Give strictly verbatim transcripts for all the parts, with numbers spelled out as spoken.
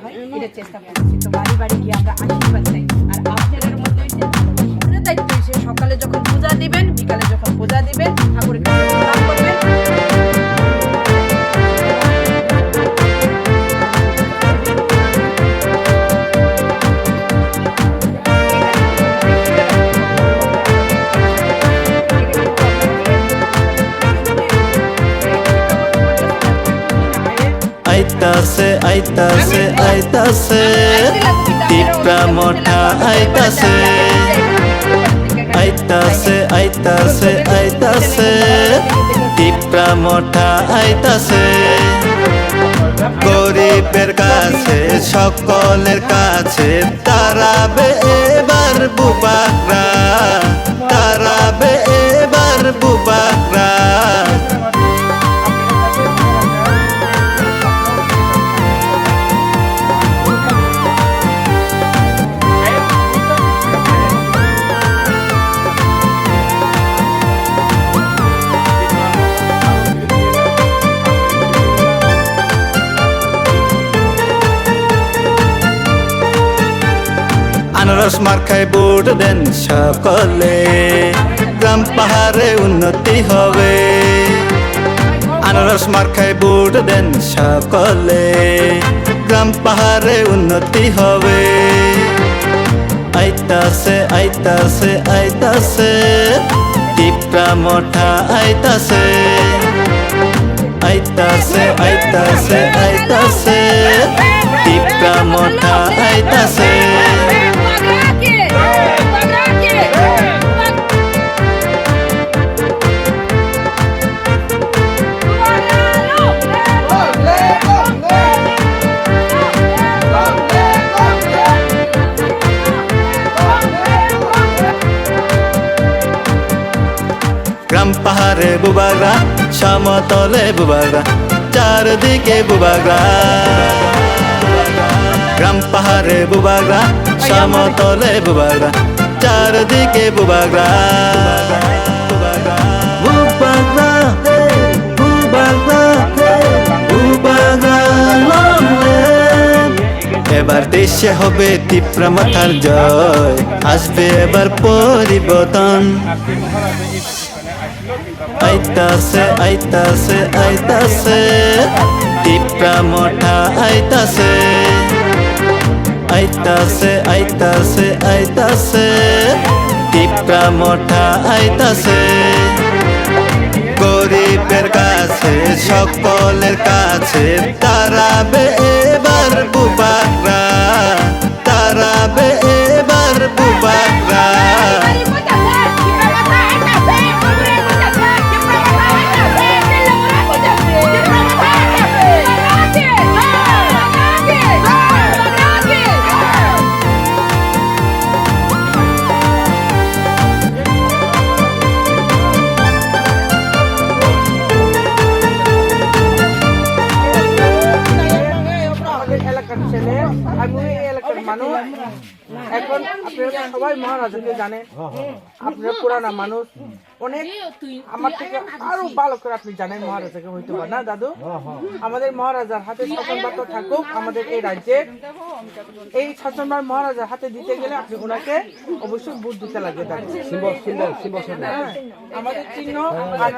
হয়, এটা চেষ্টা করছি। তো বাড়ি বাড়ি গিয়ে আমরা আশীর্বাদ চাই। আর আপনাদের মধ্যে হচ্ছে ভালোবাসা। আপনাদের দায়িত্ব হচ্ছে সকালে যখন পূজা দিবেন, বিকালে যখন পূজা দিবেন, ঠাকুরের কাছে প্রণাম করবেন। আইতাছে, আইতাছে, আইতাছে, তিপ্রা মথা আইতাছে। আইতাছে, আইতাছে, আইতাছে, তিপ্রা মথা আইতাছে। গরিবের কাছে, সকলের কাছে, তারাবে এবার বুবাগরা, তারাবে এবার বুবাগরা। আনারস মার্কায় ভোট দেন সকলে, গ্রাম পাহাড়ে উন্নতি হবে। আনারস মার্কায় ভোট দেন সকলে, গ্রাম পাহাড়ে উন্নতি হবে। আইতাছে, আইতাছে, আইতাছে, তিপ্রা মথা আইতাছে। আইতাছে, আইতাছে, আইতাছে, তিপ্রা মথা আইতাছে। গ্রাম পাহাড়ে বুবাগরা, সমতলে বুবাগরা, চারদিকে বুবাগরা। গ্রাম পাহাড়ে বুবাগরা, সমতলে বুবাগরা, চারদিকে বুবাগরা। বুবাগরা, হে, বুবাগরা, হে, বুবাগরা, long live। এবার দেশে হবে তিপ্রা মথার জয়, আসবে এবার পরিবর্তন। আইতাছে, আইতাছে, আইতাছে, তিপ্রা মথা আইতাছে। আইতাছে, আইতাছে, আইতাছে, তিপ্রা মথা আইতাছে। গরিবের কাছে, সকলের কাছে, তারাবে এবার বুবাগরা। তারাবে এবার বুবাগরা। আমাদের এলাকার ছেলে, আমি এই এলাকার মানুষ। এখন আপনারা তো সবাই মহারাজাকে জানেন, আপনারা পুরানা মানুষ, অনেক আমার থেকে আরো ভালো করে আপনি জানেন মহারাজাকে হয়তো বা, না দাদু? আমাদের মহারাজার হাতে শাসনভার তো থাকুক আমাদের এই রাজ্যে। এই শাসনভার মহারাজার হাতে দিতে গেলে আপনি ওনাকে অবশ্যই ভোট দিতে লাগবে দাদু। Symbol, symbol, symbol, symbol. হ্যাঁ, আমাদের চিহ্ন আর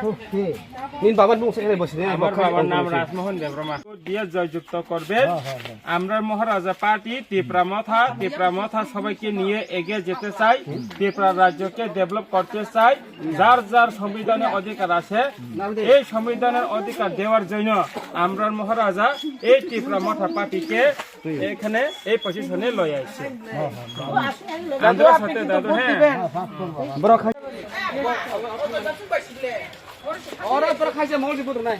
Nin babar mung se bosni. আমার বাবার নাম রাজমোহন দেববর্মা। দিয়ে জয়যুক্ত করবে। আমরা মহারাজা পার্টি তিপ্রা মথা, তিপ্রা মথা সবাইকে নিয়ে এগিয়ে যেতে চাই, তিপ্রা রাজ্যকে ডেভেলপ করতে চাই। যার যার সংবিধানের অধিকার আছে, এই সংবিধানের অধিকার দেওয়ার জন্য আমরা মহারাজা এই তিপ্রা মথা পার্টিকে এখানে এই পজিশনে লই আইছে। আমরা সাথে দাদু, হ্যাঁ। Oro tor khaisa mol di budur nai.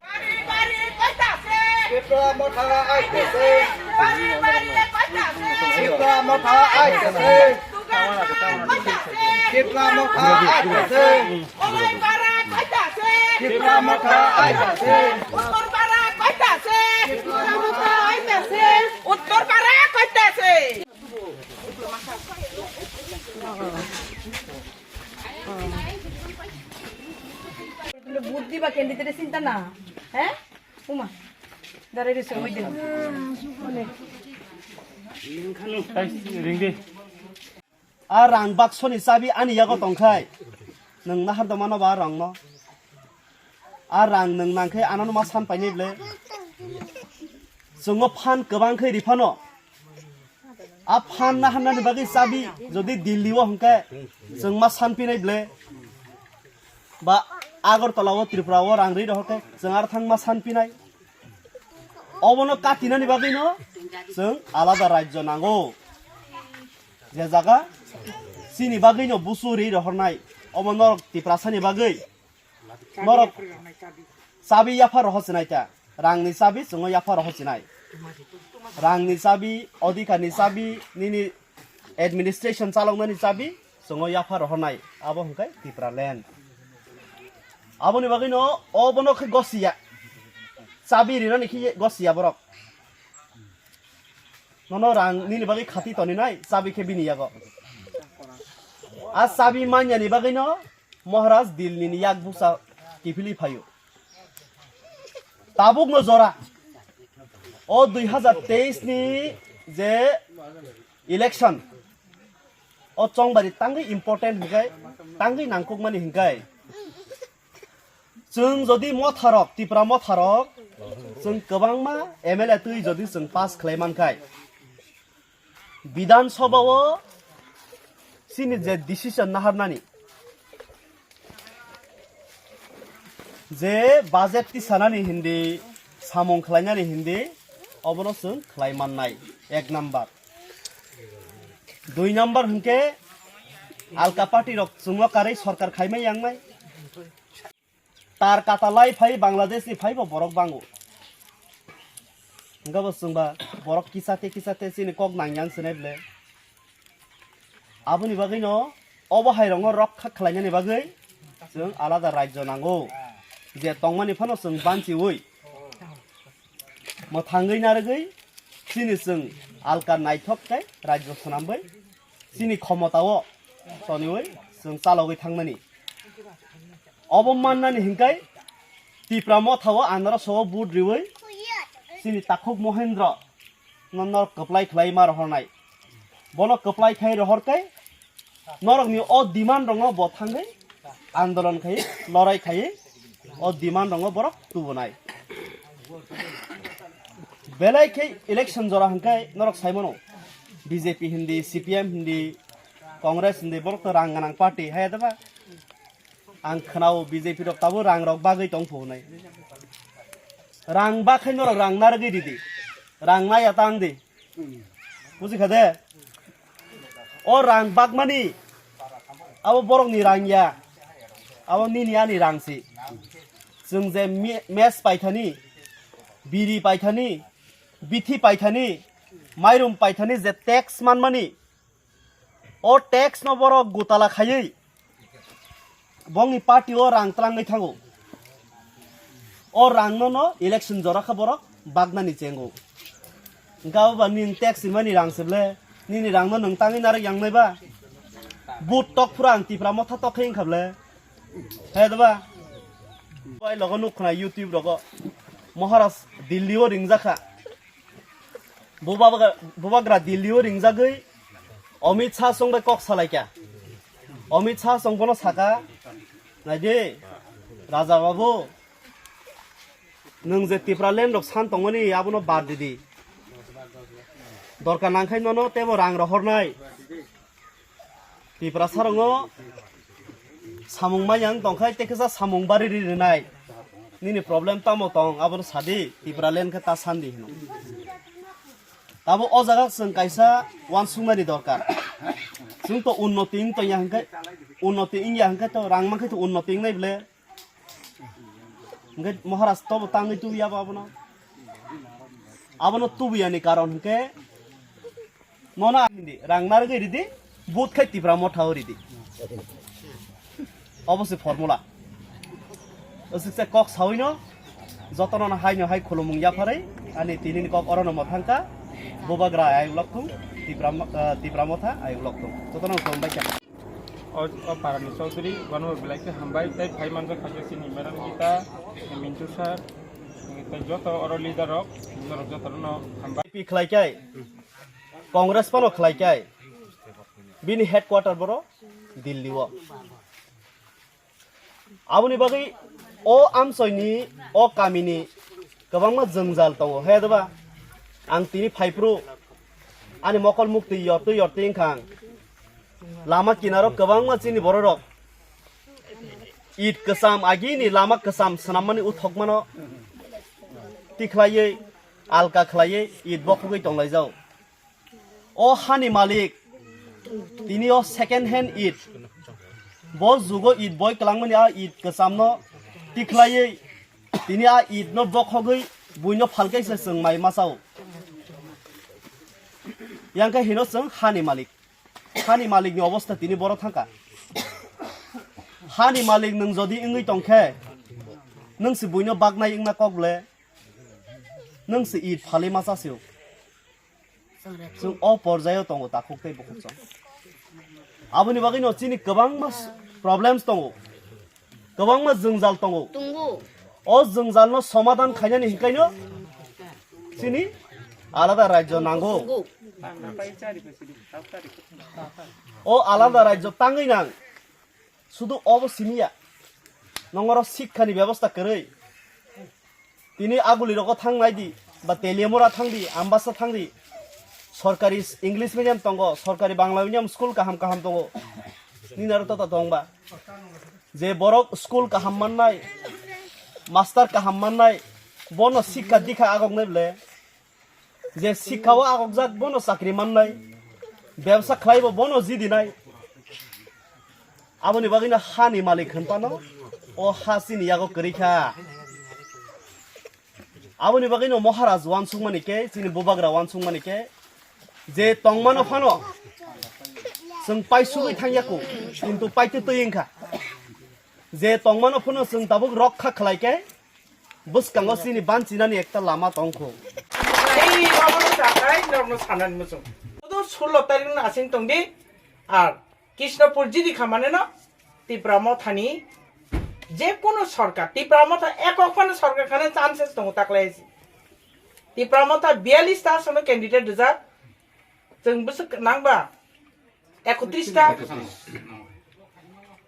বাড়ি বাড়ি কইতাছে। তিপ্রা মথা আইতাছে। বাড়ি বাড়ি কইতাছে। তিপ্রা মথা আইতাছে। দোকান কইতাছে। তিপ্রা মথা আইতাছে। ওই পাড়া কইতাছে। তিপ্রা মথা আইতাছে। উত্তর পাড়া কইতাছে। তিপ্রা মথা আইতাছে। উত্তর পাড়া কইতাছে। বুদ্ধি বা ক্যান্ডিডেটের চিন্তা না, হ্যাঁ? Uma. Darai ri songwi de. Ringdi. A rang baksoni chabi ani yago tongkhai. Nwng nahar do mano ba rangno. A rang nwng nangkhai ano ma san painai ble. Chwngo phan kwbang khai riphano. A phan naharnani bagwi chabi jodi Delhi o hwnkhe chwng ma san pinai ble. Ba Agartala o Tripura o rang ri rohorkhe chwng ar thang ma san pinai. Obono katinani bagwino chwng alada rajyo nango. Je jaga chini bagwino busu ri rohornai, obo norok Tiprasani bagwi norok chabi yapha rohorsinai ta. Rangni chabi chwngo yapha rohorsinai. Rangni chabi, odhikarni chabi, nini administration chaloknani chabi chwngo yapha rohornai. Abo hwnkhe Tipraland. Aboni bagwino obono khe gosiya. Chabi rinani khe gosiya borok. Nono rang nini bagwi khati toninai, chabi khe bini yago. A chabi manyani bagwino Maharaj Delhi ni yak busa kiphilwi phaio. Tabukno jora. O dui hazar teis ni je election, o chongbari tangwi important hwnkhe, tangwi nangkukmani hwnkhe, chwng jodi motharok, Tipra motharok, chwng kwbangma M L A twi jodi chwng pass khlai mankhai, Bidhan Sabha o chini je decision naharnani, je budget tisanani hindi, samung khlainani hindi, obono chwng khlai mannai, ek number. Dui number hwnkhe alka party rok chwngno karwi sorkar khaimai yangnai. Tar katalai phai Bangladesh ni phai bo borok bango. Hwnkhe bo chwngba borok kisate kisate chini kok nangyang swnai ble. Aboni bagwino obo hai rokno rokha khlainani bagwi chwng alada rajyo nango. Je tongmani phano chwng banchiwi mwthangwi narwgwi chini chwng alka naithok khe rajyo swnamwi chini khomotao toniwi chwng chalogwi thangmani. Obo mannani hinkai Tipra mothao anarosao vote riwi chini takhuk Mohendro no norok kwplai khlai ma rohornai. Bono kwplai khai rohor kai norokni o demand rokno bo thangwi andolon khai lorai khai o demand rokno borok tubunai. Belai khe election jora hwnkhe norok sai mano, B J P hindi, C P M hindi, Congress hindi, borok to rang gwnang party, hai da ba? Ang khwnao B J P rok tabuk rang rok bagwi tong phu hwnwi. Rang bak khai norok rang narwgwi ridi. Rang naiya ta ang di. Buji kha de? O rang bakmani abo borokni rang ya. Abo nini ani rang si. Chwng je me-, mes paithani, biri paithani, bithi paithani, mairum paithani je tax manmani, o tax no borok gutala khaiwi bongni party o rang tlangwi thango. O rang no no election jora kha borok baknani chengo. Hwnkhe abo ba nini tax rimani rang se ble, nini rang no nwng tangwi narwk yang nai ba? But tok phuru ang Tipra motha tok khe wngkha ble. Hai da ba? Bai logo nuk khna YouTube rogo. Maharaj Delhi o ringjak kha. Bubagra, bubagra Delhi o ringjagwi Amit Shah chwng bai kok salaikha. Amit Shah chwng bono saka, "Naidi, Raja Babu, nwng je Tipraland rok san tongmani abono bad didi. Dorkar nangkhai nono tebo rang rohornai." Tiprasa rokno samung manya wng tongkhai tei kisa samung bari ri rinai. Nini problem tamo tong abono sadi, Tipraland khe ta sandi hino. Tabo o jaga chwng kaisa uansuknani dorkar. Chwng to unnoti wng tongya hwnkhe, unnoti wngya hwnkhe to rang mankhe to unnoti wngnai ble. Hwnkhe Maharaj tobo tangwi tuya bo abono. Abono tubuyani karon hwnkhe nono ang hindi rang narwgwi ridi, but khai Tipra motha o ridi. Obo se formula. Aswk se kok sawino jotono no haino hai khulumung yapharwi ani tinini kok orono mwthangkha. Bubagra ayuk lokthung, Tipra mo-, ah, Tipra motha ayuk lokthung. Jotono khulumbai kha. O, o parani Chaudhary, bono belai khe hambai, tei phai manjak kha khe chini Madam Gita, Mintu sir, Joto oro leader rok, joto, joto no hambai. P khlai kai, Congress pano khlai kai, bini headquarter boro Delhi o. Aboni bagwi o amsoini, o kamini kwbangma jwngjal tongo, he doba? Ang tini phaiphru ani mokol muktwi yortwi yortwi wngkha ang. Lama kinaro kwbangma chini bororok it kwcham, agini lama kwcham swnammani uthokmano tikhlaiwi, alka khlaiwi it bokhogwi tonglaijao. O hani malik, tini o second hand it, bo jugo it boi kwlangmani a it kwchamno tikhlaiwi, tini a itno bokhogwi buino phalkaisa chwng mai machao. Yang khe hino chwng hani malik. Hani malikni obostha tini boro thangkha. Hani malik nwng jodi wngwi tongkhe, nwng se buino baknai wngna kok ble, nwng se it phalwi machasio. Chwng o porjaio tongo takhuk tei bukhuk chwng. Aboni bagwino chini kwbangma s-, problems tongo, kwbangma jwngjal tongo. Tongo. O jwngjalno somadhan khainani hinkaino chini alada rajyo nango. Tongo. O alada rajyo tangwi nang. Sudu obo simiya. Nongoro sikhani bebosta kwrwi. Tini aguli rogo thang nai di, ba Teliamura thang di, Ambasa thang di. Sorkari s-, English medium tongo, sorkari Bangla medium school kaham kaham tongo. Nini aro tota tong ba? Je borok school kaham mannai, master kaham mannai, bono sikha dikha agok nai ble. Je sikha o agok jak bono chakri mannai, bebsa khlai bo bono jidi nai. Aboni bagwino hani malik hwn phano o ha chini yago kwrwi kha. Aboni bagwino Maharaj uansukmani khe, chini bubagra uansukmani khe, je tongmano phano chwng paisugwi thangya kho, kintu paitwi twi wngkha. Je tongmano phano chwng tabuk rokha khlai khe, bwskango chini banchinani ekta lama tongkho. Ei abono sakai norno sanani muchung. Odo sullo tarikno asing tongdi, ar Krishnapur jidi khamane no Tipra Mothani je kono sorkar, Tipra Motha ekok phano sorkar khana chances tongo taklai si. Tipra Motha biyallis ta sono candidate rijak, chwng bwswk nangba ekotris ta.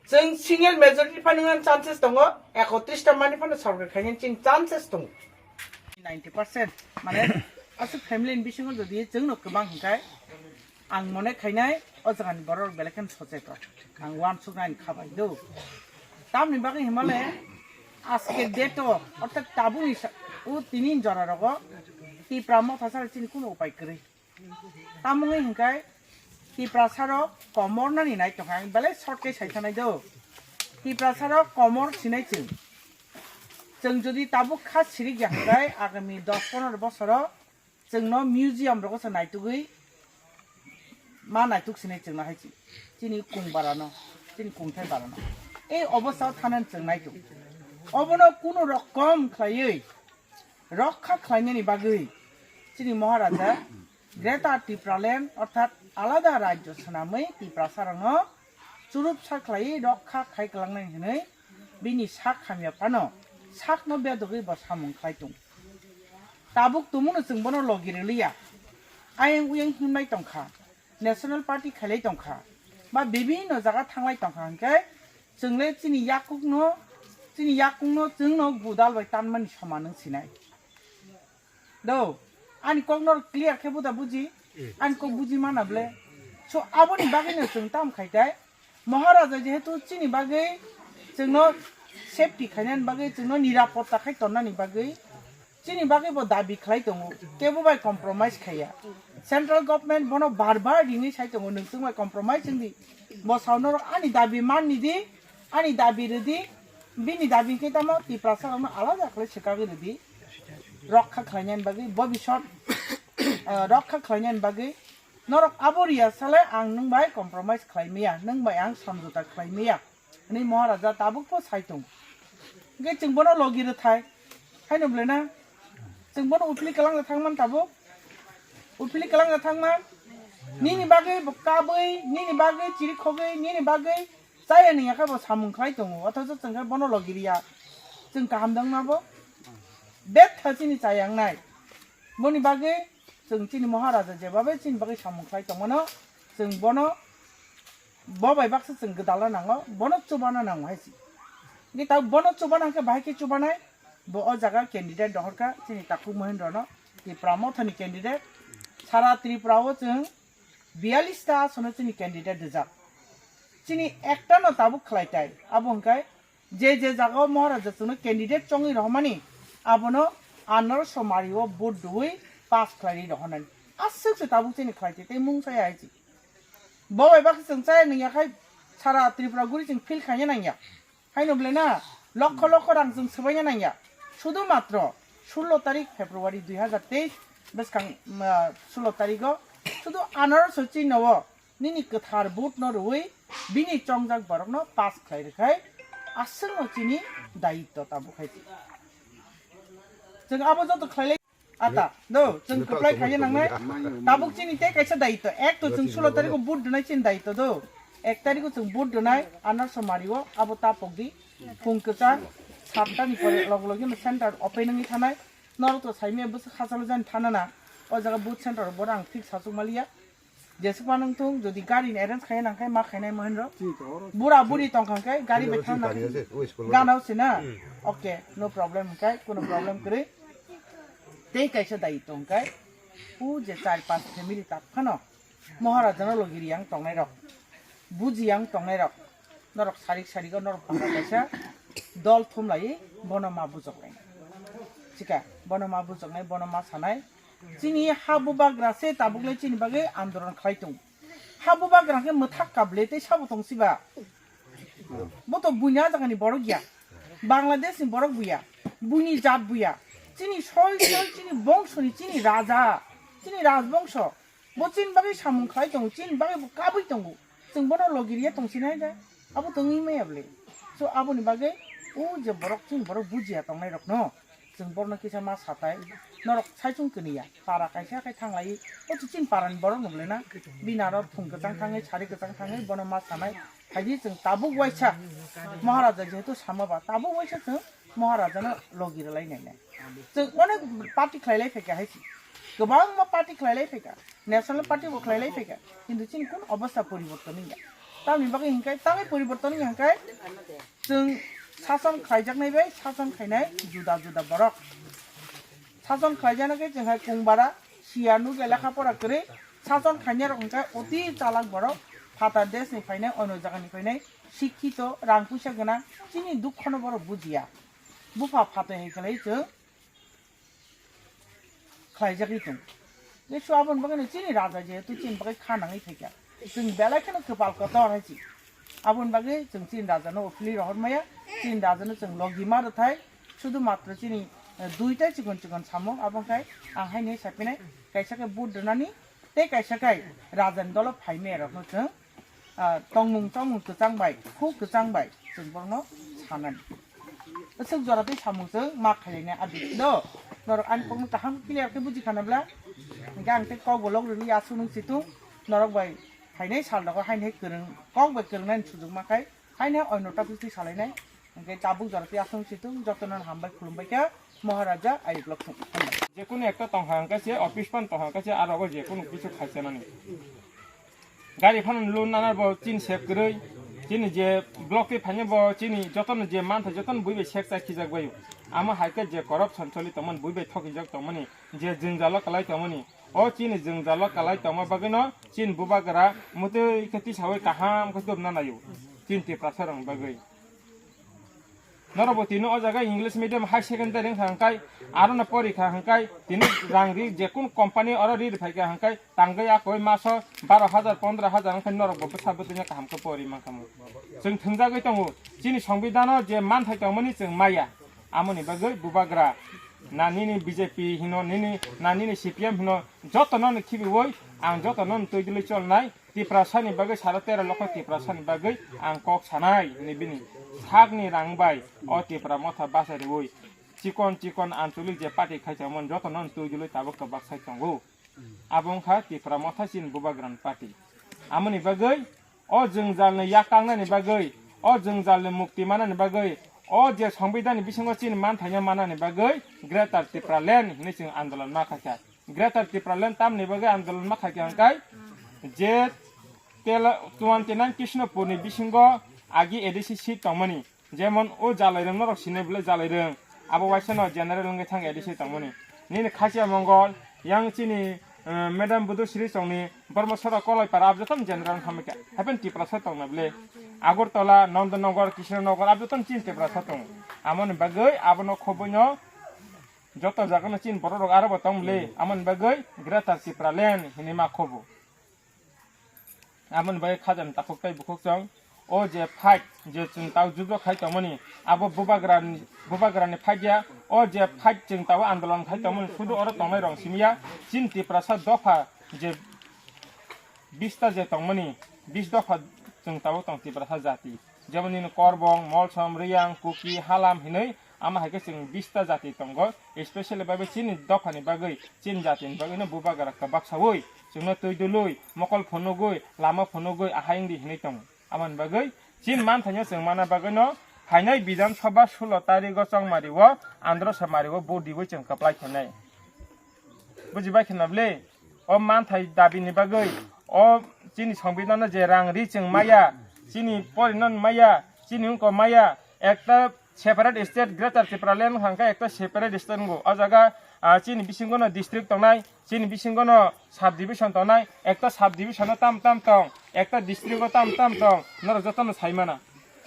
Chwng single majority phano wngna chances tongo, ekotris ta mani phano sorkar khainani chini chances tongo. Ninety percent mane aswk family ni bisingo jodi chwngno kwbang hwnkhe, ang mone khainai o jagani borok belai kheno socheto. Ang uansuknani khabai do. Tamni bagwi himale aske date o, orthat tabukni sa-, o tini jora rogo Tipra Motha sara chini kuno upai kwrwi. Tamungwi hwnkhe Tiprasarok komor nani nai tongkha, ang belai short khe sai thanai do. Tiprasarok komor sinai chwng. Chwng jodi tabuk kha sirik ya hwnkhe agami dos ponero bosoro chwngno museum rogo se naitugwi ma naituk sinai chwngno hai chi. Chini kung barano, chini kungthai barano. Ei obostha o thanani chwng naituk. Obono kunu rokom khlaiwi rokha khlainani bagwi chini Maharaja Greater Tipraland orthat alada rajyo swnamwi Tiprasarokno churupsa khlaiwi rokha khai kwlangnani hwnwi bini sak hamya phano sakno bedogwi bo samung khlai tongo. Tabuk tumuno chwng bono logi rwliya. Ayang uyang himlai tongkha, National Party khailai tongkha, ba bibinno jaga thanglai tongkha hwnkhe chwngle chini yakukno, chini yakungno chwngno budal bai tanmani soman wng sinai. Do, ani kokno clear khe buda buji, ani kok buji mana ble. So, aboni bagwino chwng tam khai tai. Maharaja jehetu chini bagwi chwngno safety khainani bagwi, chwngno nirapotta khai tonnani bagwi, chini bagwi bo dabi khlai tongo, kebo bai compromise khaiya. Central government bono bar bar ringwi sai tongo, nwng chwng bai compromise wng di. Bo sao norok ani dabi man ni di, ani dabi rwdi, bini dabi khe tamo Tiprasa rokno alada khlai swkagwi rwdi. Rokha khlainani bagwi, bobisot, ah, rokha khlainani bagwi norok abo riya sale ang nwng bai compromise khlai maya, nwng bai ang samjota khlai maya hwnwi Maharaja tabuk pho sai tong. Hwnkhe chwng bono logi rwthai, haino bwlai na? Chwng bono uphili kwlangna thangman tabuk? Uphili kwlangna thangman? Nini bagwi bo kabwi, nini bagwi chirikhogwi, nini bagwi chaya nungya khe bo samung khlai tongo, othocho chwng khe bono logi riya. Chwng kaham dang na bo? Betha chini chayangnai. Boni bagwi chwng chini Maharaja jebabe chini bagwi samung khlai tongmano, chwng bono bo bai baksa chwng gwdalna nango, bono chubana nango hai si. Hwnkhe ta bono chubana hwnkhe bahai khe chubanai, bo o jaga candidate dohorkha chini Takhuk Mohendrano, Tipra Mothani candidate. Sara Tripura o chwng biyallis ta asono chini candidate rijak. Chini ekta no tabuk khlai tai, abo hwnkhe je je jaga o Maharaja chwngno candidate chongwi rohormani, abono anorso mari o vote rwui pass khlai rwi rohornani. Aswk se tabuk chini khlai tai, tei mung saya hai chi. Bo bai baksa chwng chaya nangya khai sara Tripura guri chwng fill khaina nangya. Haino bwle na lokho lokho rang chwng swbaina nangya. Sudhu matro sullo tarik February dui hazar teis bwskang, mm, sullo tarigo sudhu anorso chini o nini kwthar vote no rwui bini chongjak borok no pass khlai rwkhai aswkno chini dayitto tabuk hai. Chwng abo joto khlai lai. Ata, do, chwng kwplai khaiya nangnai. Tabuk chini tei kaisa dayitto. Ek to chwng sullo tarikho vote rwnai chini dayitto do. Ek tarikho chwng vote rwnai, anorso mari o, abo ta pokdi. Phung kwchang, satta ni pore log logino center open wngwi thanai. Norok to saimaya bwswk hachalo jani thana na. O jaga vote center o bohrok ang thik sachuk maliya. Jesuk ma nung thung, jodi gari ni arrange khai nang khai ma khainai Mohendro. Bura buri tong kha khai gari bai thang nang. Gana o se na. Okay, no problem khai, kuno problem kwrwi. Tei kaisa dai tong khai. U je char panch family tak phano. Maharaja no logi riyang tongnai rok. Buji yang tongnai rok. Norok sarik sarik o norok pangka kaisa dol thum lai bono ma bujok nai. Chika, bono ma bujok nai, bono ma sanai. Chini ha bubagra se tabuk le chini bagwi andolon khlai tong. Ha bubagra khe mwthak kable tei sabo tong siba. Bo to buini a jaga ni borok ya. Bangladesh ni borok buya. Buini jat buya. Chini soi soi chini bongso ni chini raja. Chini rajbongso. Bo chini bagwi samung khlai tongo, chini bagwi bo kabwi tongo. Chwng bono logi riya tong sinai da. Abo tongwi maya bwle. So aboni bagwi o je borok chini borok bujiya tongnai rokno chwng borokno kisa ma satai. Norok saichung kniya para kaisa khai thanglai. O to chini parani borok no bwle na. Bini aro thung kwchang thangwi sari kwchang thangwi bono ma sanai. Haidi chwng tabuk waisa Maharaja jehetu sama ba tabuk waisa chwng Maharajano logi rwlai nai nai. Chwng onek party khlai lai phaikha hai si. Kwbangma party khlai lai phaikha. National party bo khlai lai phaikha. Kintu chini kun obostha poriborton wngya. Tamni bagwi hinkai tangwi poriborton wngya hinkai chwng sason khlaijaknai bai sason khainai juda juda borok. Sason khlaijaknai khe chwng hai kungbara siya nugya lekha pora kwrwi sason khainai rok hinkai oti chalak borok phatar desh ni phainai ono jaga ni phainai. Sikhito, rang puisa gwnang, chini dukhono borok bujiya. Bupha phatoi hai khlai chwng khlaijagwi tong. Jesu aboni bagwino chini raja jehetu chini bagwi kha nangwi phaikha. Chwng belai kheno kwpal kotor hai chi. Aboni bagwi chwng chini rajano ophili rohor maya, chini rajano chwng logi ma rwthai, sudhu matro chini, eh, duita chikon chikon samung, abo wngkhai ang haino sapinai, kaisa khe vote rwnani, tei kaisa khe rajani dolo phaimaya rokno chwng ah, tongmung chongmung kwchang bai, khu kwchang bai chwng borokno sanani. Aswk jora tei samung chwng ma khailai nai adi do. Norok ani kokno kaham clear khe buji khana bla. Hingke ang tei kok bo lok rwli aswk nung situng norok bai phainai sal rogo haino hai kwrwng kok bai kwrwng nani sujuk ma khai haino hai oino topic twi salai nai. Hingke tabuk jora tei aswk nung situng jotono hambai khulumbai khe Maharaja ayuk lok thung. Hambai. Jekunu ekta tongha hingke se office pan tongha hingke se aro go jekunu kisu khaisa nani. Gari phano loan nana bo chini sep kwrwi, chini je block twi phaina bo chini jotono je mantha jotono bui bai sek chai khijak baio. Amo hai khe je corruption choli tongmani, bui bai thokijak tongmani, je jwngjalo kwlai tongmani, o chini jwngjalo kwlai tongma bagwino chini bubagra mwtwi khe tisaui kaham khe tubna naio chini Tiprasarokni bagwi. Norok bo tini o jaga English medium high secondary wngkha hwnkhe, aro no porikha hwnkhe, tini rang ri jekunu company oro ri rwphaikha hwnkhe, tangwi a koi maso baro hajar, pondro hajar wngkha norok bo bwsa bwtwino kaham khe pori mankha mo. Chwng thwngjagwi tongo, chini songbidano je manthai tongmani chwng maya, amoni bagwi bubagra, na nini B J P hino, nini, na nini C P M hino, jotono no khibiui ang jotono no twi dwlwi cholnai, Tiprasani bagwi sara tera lokho Tiprasani bagwi ang kok sanai hinwi bini sakni rang bai o Tipra motha bachai rwui chikon chikon ancholik je party khai tongmani jotono twi dwlwi tabuk tabuk sai tongo. Abo wngkha Tipra motha chini bubagrani party. Amoni bagwi o jwngjalni yak kangnani bagwi, o jwngjalni mukti manani bagwi, O je Songbidanni bisingo chini manthaino manani bagwi Greater Tipraland hinwi chwng andolon ma khaikha. Greater Tipraland tamni bagwi andolon ma khaikha hwnkhe je tela twenty nine Krishnapurni bisingo agi A D C seat tongmani. Jemon o Jalairwng norok sinai bwle Jalairwng. Abo waisano general wngwi thang A D C tongmani. Nini Khasia Mongol, yang chini, eh, Madam Budu Sri Chongni, Bormosora Kolaipara, abo jotono general wngkha. Happen Tiprasa tongna bwle. Agartala, Nandanagar, Krishnanagar, abo jotono chini Tiprasa tongo. Amoni bagwi abono khoboino joto jagano chini borok rok aro bo tong bwle. Amoni bagwi Greater Tipraland hinwi ma khobo. Aboni bagwi khajani takhuk tei bukhuk chwng o je fight je chwng tao juddo khai tongmani abo bubagrani bubagrani fight ya. O je fight chwng tao andolon khai tongmani sudu oro tongnai rong simi ya. Chini Tiprasa dopha je bista je tongmani bis dopha chwng tao tong Tiprasa jati. Jemon nini Korbong, Molsom, Riyang, Kuki, Halam hinwi ama hai khe chwng bista jati tongo, especially bai chini dophani bagwi, chini jatini bagwino bubagra kwbaksaui chwngno twi dului, mokol phunugwi, lama phunugwi ahai wngdi hinwi tongo. Amoni bagwi chini manthaino chwng mana bagwino phainai Bidhan Sabha sulo tarigo chongmario, Andhra Semario vote diui chwng kwplai khainai. Bujibai kheno bwle? O manthai dabini bagwi, o chini Songbidanno je rang ri chwng maya, chini porino maya, chini wngko maya, ekta separate state Greater Tipraland hwnkha ekta separate state wngo. O jaga, ah, chini bisingono district tongnai, chini bisingono sub division tongnai, ekta sub division-o tam tam tong, ekta district-o tam tam tong, norok jotono sai mana.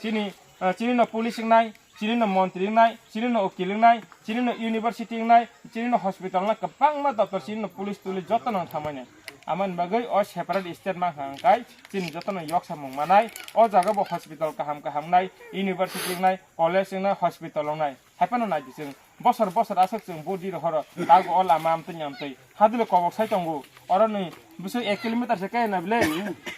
Chini, ah, chini no police wngnai, chini no montri wngnai, chini no ukil wngnai, chini no university wngnai, chini no hospital wngnai, kwbangma doptor chini no police tulis joto no thangmani. Amoni bagwi o separate state ma hwnkha hwnkhe chini joto no yoksa mung manai, o jaga bo hospital kaham kaham wngnai, university wngnai, college wngnai, hospital wngnai. Haiphano nai di chwng bosor bosor aswk chwng budi rohoro tago o lama amtwi amtwi hadwlo kobok sai tongo. Oro ni bwswk ek kilometer se kaya na bwle.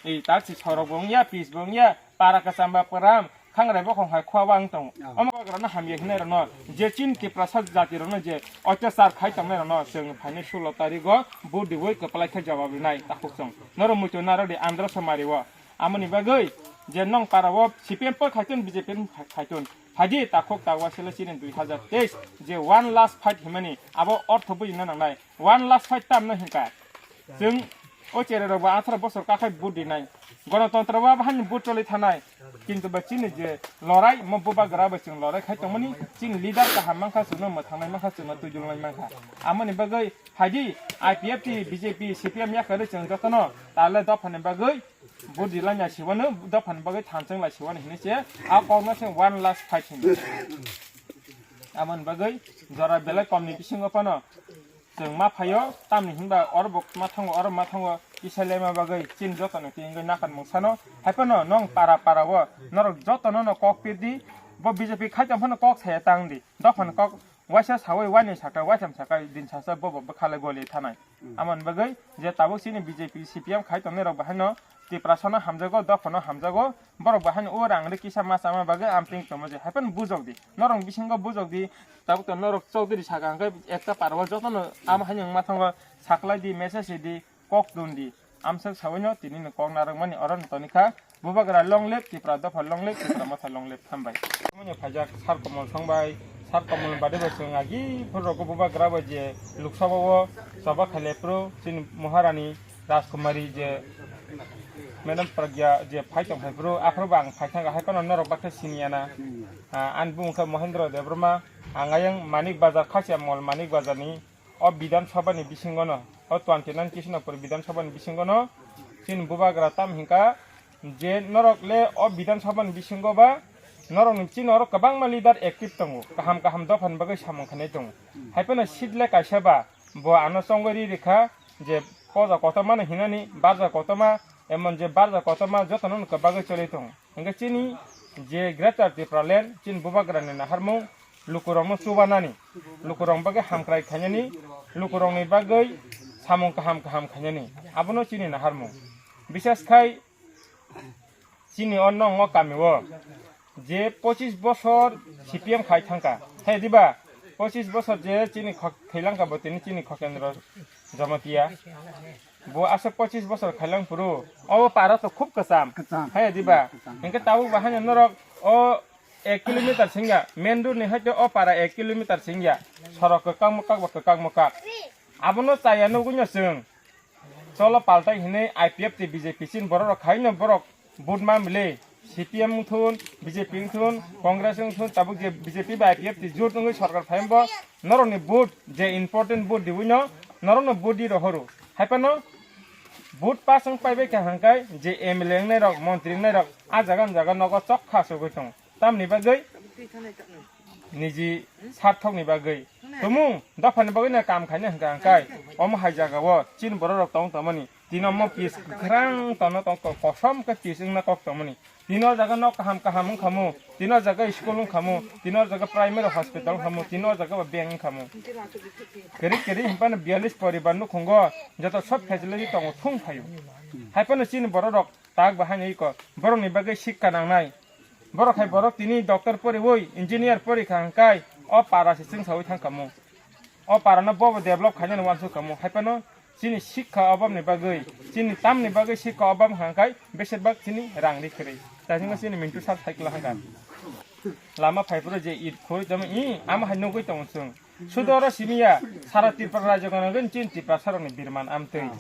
Ei tak si sorok bo wngya, pis bo wngya, para kwcham ba kwram, khangrai bokhong hai khua ba wng tongo. Omo bagrano hamya hinai rano je chini Tiprasa jati rano je otyachar khai tongnai rano chwng phainai sulo tarigo budi oi kwplai khe jawab rinai takhuk chwng. Norok muitu narok di Andhra Semario. Amoni bagwi je nong para o C P M po khaitun, B J P po khaitun. Phaidi takhuk tawa sele chini dui hazar teis je one last fight himani abo ortho bujina nangnai. One last fight tamno hinka. Chwng o chererok bo atharo bosor kakhai vote rinai. Gonotontro bo bahani vote choli thanai. Kintu ba chini je lorai mo bubagra bai chwng lorai khai tongmani chini leader kaham mankha chwngno mwthangnai mankha chwngno twijulnai mankha. Amoni bagwi phaidi I P F T, B J P, C P M yakarwi chwng jotono tale dophani bagwi Budi laina siwano dophani bagwi thanchang lai siwano hinwi se a kokno se one last fight hinwi. Amoni bagwi jora belai komni bisingo phano chwng ma phaio, tamni hinba oro bo ma thango, oro ma thango, kisa lema bagwi chini jotoni twi wngwi nakan mungsano. Haiphano nong para para o norok jotono no kok pirdi, bo B J P khai tong phano kok saya tang di, dophani kok waisa sawi waini saka waitham saka din sasa bobo bwkhalai goli thanai. Amoni bagwi je tabuk chini B J P, C P M khai tongnai rok bahaino Tiprasano hamjago, dophano hamjago, borok bahaino o rang ri kisa ma chama bagwi amtwing tongma je haiphano bujok di. Norok bisingo bujok di, tabuk to norok chokdiri saka hwnkhe ekta parao jotono ama haino wngma thango saklai di, message di, kok tun di. Amswk sabaino tini ni kok narwkmani oro no tonikha. Bubagra long live, Tipra dopha long live, Tipra motha long live, hambai. Manya phaijak Sar Komol song bai, Sar Komol bade bai chwng agi phuru rogo bubagra bai je Lok Sabha o choba khaile phuru chini Maharani Rajkumari je Madam Pragya je phai tong phai phuru aphuru bang phai thang hai kono norok bakhe siniya na. Ah, ani bumung khe Mohendra Debbarma, ang ayang Manik Bazar, Khasia Mol Manik Bazar ni o Bidhan Sabha ni bisingo no, o twenty nine Krishnapur Bidhan Sabha ni bisingo no chini bubagra tam hinka je norok le o Bidhan Sabha ni bisingo ba norok ni chini oro kwbangma leader active tongo, kaham kaham dopha ni bagwi samung khainai tongo. Haiphano seat le kaisa ba bo ano chongwi ri rikha je poja kotorma no hinani barja kotorma, emon je barja kotorma jotono no kwbagwi choli tongo. Hingke chini je Greater Tipraland chini bubagrani naharmung lukurokno chubanani, lukurok bagwi hamkrai khainani, lukurokni bagwi samung kaham kaham khainani, abono chini naharmung. Bishes khai chini o nongo kami o je pochis bosor C P M khai thangka, hai diba? Pochis bosor je chini khok-, khailangka bo tini chini Khokendro Jamatia. Bo aswk pochis bosor khailang phuru, obo para to khub kwcham. Kwcham. Hai diba? Kwcham. Hingke tabuk bahai norok o Ek kilometer singya, main road ni haite o para ek kilometer singya. Sorok kwkak mwkak ba kwkak mwkak. Abono chaya nugwi no chwng. Cholo paltai hinwi I P F T B J P chin borok rok khaino borok vote ma mili. C P M wngthun, B J P wngthun, Congress wngthun, tabuk je B J P bai I P F T jut wngwi sorkar phaimbo norokni vote je important vote diwino norokno vote di rohoro. Haipano vote pass wng paibai kha hangkai je M L A wngnai rok, montri wngnai rok a jaga ni jaga nogo chokha sogwi tongo. Tamni bagwi niji sarthokni bagwi tumung dophani bagwi no kam khaina hwnkha hangkai omo hai jaga o chini borok rok tong tongmani tini omo pis kwkhwrang tongno tong kosom khe pis wngna kok tongmani tini o jaga nok kaham kaham wngkhamu tini o jaga school wngkhamu tini o jaga primary hospital wngkhamu tini o jaga bank wngkhamu kwrwi kwrwi hinphano biyalish poribar nukhungo joto sob facility tongo thung phaio haipano chini borok rok tak bahai no iko borokni bagwi sikka nangnai. Borok hai borok tini doctor poriwi engineer pori kha hwnkhe o para se chwngsawi thang kamo. O para no bobo develop khainani wansuk kamo. Haipano chini sikha obamni bagwi, chini tamni bagwi sikha obam hwnkhe besibak chini rang ri kwrwi. Taisingo chini Mintu sir cycle hwnkha. Lama phaiphuru je it khoi tamo i ama hai nugwi tongo chwng. Sudo oro simiya, sara Tripura rajyo gana gani chini Tiprasarokni birman amtwi.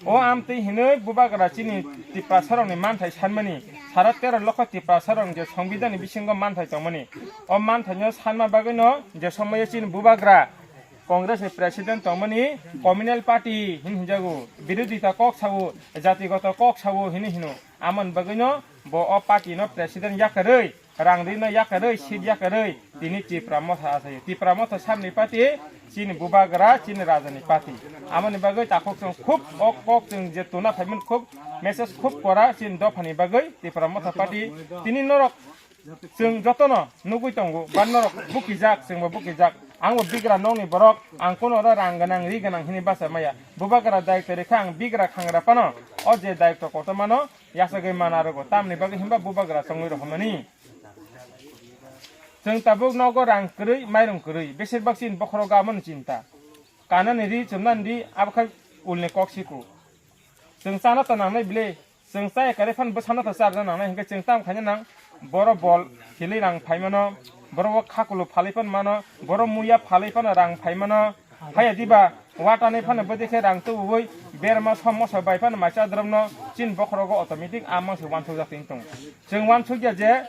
O amtwi hinwi bubagra chini Tiprasarokni manthai sanmani, sara tero lokho Tiprasarok je Songbidanni bisingo manthai tongmani. O manthaino sanma bagwino je somoyo chini bubagra Congressni president tongmani communal party hin hinjago, birodita kok sao, jatigoto kok sao hinwi hino. Amoni bagwino bo o partyno president yakarwi. Rang rino yakarwi, seat yakarwi, tini Tipra Motha achaio. Tipra Motha samni party, chini bubagra, chini rajani party. Amoni bagwi takhuk chwng khub o kok chwng je tuna phaimani khub message khub kora chini dophani bagwi Tipra Motha party. Tini norok chwng jotono nugwi tongo, ba norok bukijak, chwngbo bukijak. Angbo bigra nokni borok, ang kuno oro rang gwnang, ri gwnang hini bacha maya. Bubagra daikto rikha ang bigra khangra phano, o je daikto kotormano, yachagwi mana rwgo, tamni bagwi hinba bubagra chongwi rohormani. Chwng tabuk nogo rang kwrwi, mairung kwrwi, besirbak chini bokhorogo amoni chinta. Kanani ri, chumnani ri, abo khai ulni kok siko. Chwng chana to nangnai bile, chwng chaya kare phan bwsano to charwna nangnai, hinkhe chwng tamo khaina nang, boro bol philwi rang phaimano, boro o khakulu phalwi phan mano, boro muya phalwi phano rang phaimano, Haya diba, watani phano bwdikhe rang tubuwi berma som moso bai phano macha dromno chin bokhorogo automatic a mangse wansuk jak tong. Chwng wansuk ya je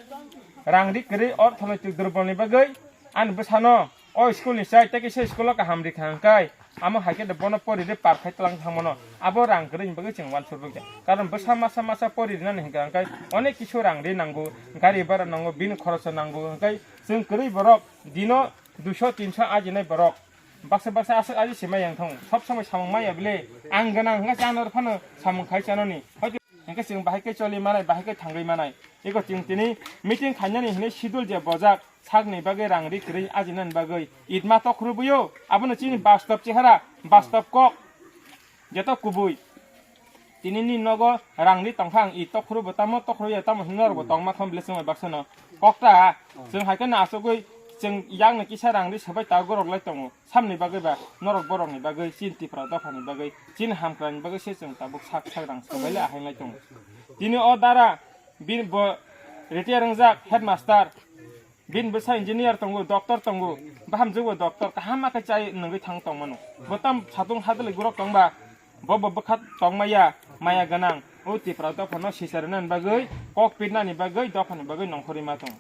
rang ri kwrwi orthonoitik durbolni bagwi ani bwsano o school ni chai tei kisa school o kaham rikha hwnkhe amo hai khe bono pori ri par khai tlang thangmano abo rang kwrwi ni bagwi chwng wansuk rwkya. Karon bwsa masa masa pori rinani hwnkha hwnkhe onek kisu rang ri nango, gari bhara nango, bini khorosa nango hwnkhe chwng kwrwi borok dino duiso tinso ajinai borok. Baksa baksa aswk aji se maya wngthang. Sob somoi samung maya bile. Ang gwnang hwnkhe chanor phano samung khai chanoni. Hwnkhe chwng bahai khe choli manai, bahai khe thangwi manai. Eko chwng tini meeting khainani hinwi schedule je bojak, sakni bagwi rang ri kwrwi ajinani bagwi. Itma tokhrubuyo, abono chini bastob chehara, bastob kok. Jeto kubui. Tini ni nogo rang ri tongkha ang i tokhru bo tamo, tokhru ya tamo hinwi norok bo tongma kham bile chwng bai baksa no. Kokta, chwng hai khe no asugwi chwng yakno kisa rang ri sabai ta gorok lai tongo. Samni bagwi ba norok borokni bagwi, chini Tipra dophani bagwi, chini hamkrai ni bagwi se chwng tabuk sak sak rang sabai le ahai lai tongo. Tini o dara bini bo retire wngjak headmaster. Bini bwsa engineer tongo, doctor tongo, bahamjwkbo doctor, kaham ma khe chai nungwi thang tongmano. Bo tam satung hadwlwi gurok tongba, bo bo bwkha tongmaya, maya gwnang, o Tipra dophano sisa rwnani bagwi, kok pitnani bagwi, dophani bagwi nongkhorwi ma tong.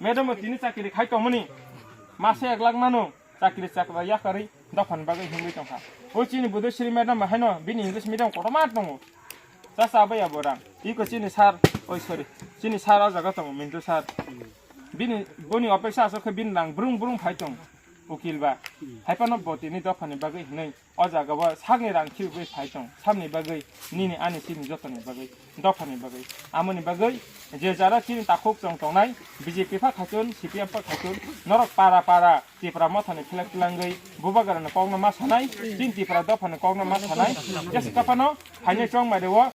Madam bo tini chakiri khai tongmani, masa ek lakh mano. Chakri chakra yakarwi dophani bagwi himwi tongkha. O chini Buddhasri madam haino bini English medium kotorma tongo. Chasa bai abo rang. Iko chini sir, oi sorry, chini sir o jaga tongo Mintu sir. Bini boni office asok khe bini rang brung brung phai tong ukil ba. Haipano bo tini dophani bagwi hinwi o jaga o sakni rang khibiwi phai tong. Samni bagwi nini ani chini jotoni bagwi. Dophani bagwi. Amoni bagwi je jara chini takhuk chong tongnai, B J P pha khachun, C P M pha khachun, norok para para Tipra mothani phlek phlangwi bubagrani kokno ma sanai, chini Tipra dophani kokno ma sanai, jesa kaphano phainai chongmai rwo,